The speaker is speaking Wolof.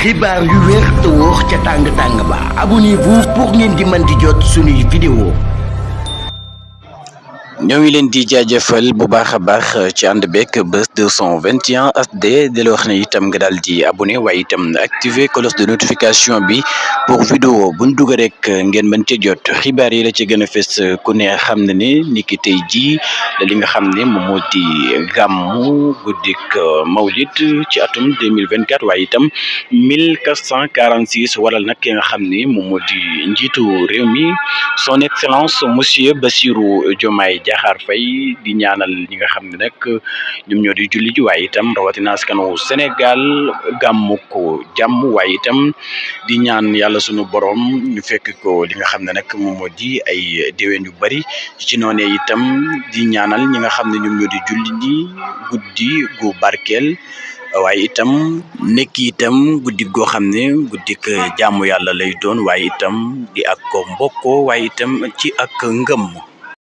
xibaar yu wér te wóor ca tàng ba abonnez-vous pour ngeen di mën di jot suñuy vidéo. ñoo ngi leen di jaajëfal bu baax a baax ci ànd beeg Buzz 221 HD di la wax ne itam nga daal di abonné waaye itam activer cloche de notification bi pour vidéo buñ dugg rek ngeen mën ci jot xibaar yi la ci gën a fës ku ne xam na ne niki tey jii li nga xam ne moom moo di gàmmu guddik mawlid ci atum 2024 waaye itam 1446 waral nag ki nga xam ne moom moo di njiitu réew mi son excellence monsieur Bassirou Diomaye Diakhar Faye di ñaanal ñi nga xam ne nag ñoom ñoo di julli ji waaye itam rawatina askanu Sénégal gàmmu ko jàmm waaye itam di ñaan yàlla sunu borom ñu fekk ko li nga xam ne nag moom moo di ay déwén yu bari ci noonee itam di ñaanal ñi nga xam ne ñoom ñoo di julli ñi guddi gu barkeel waaye itam nekk itam guddi goo xam ne guddik jàmm yàlla lay doon waaye itam di ak ko mbokko waaye itam ci ak ngëm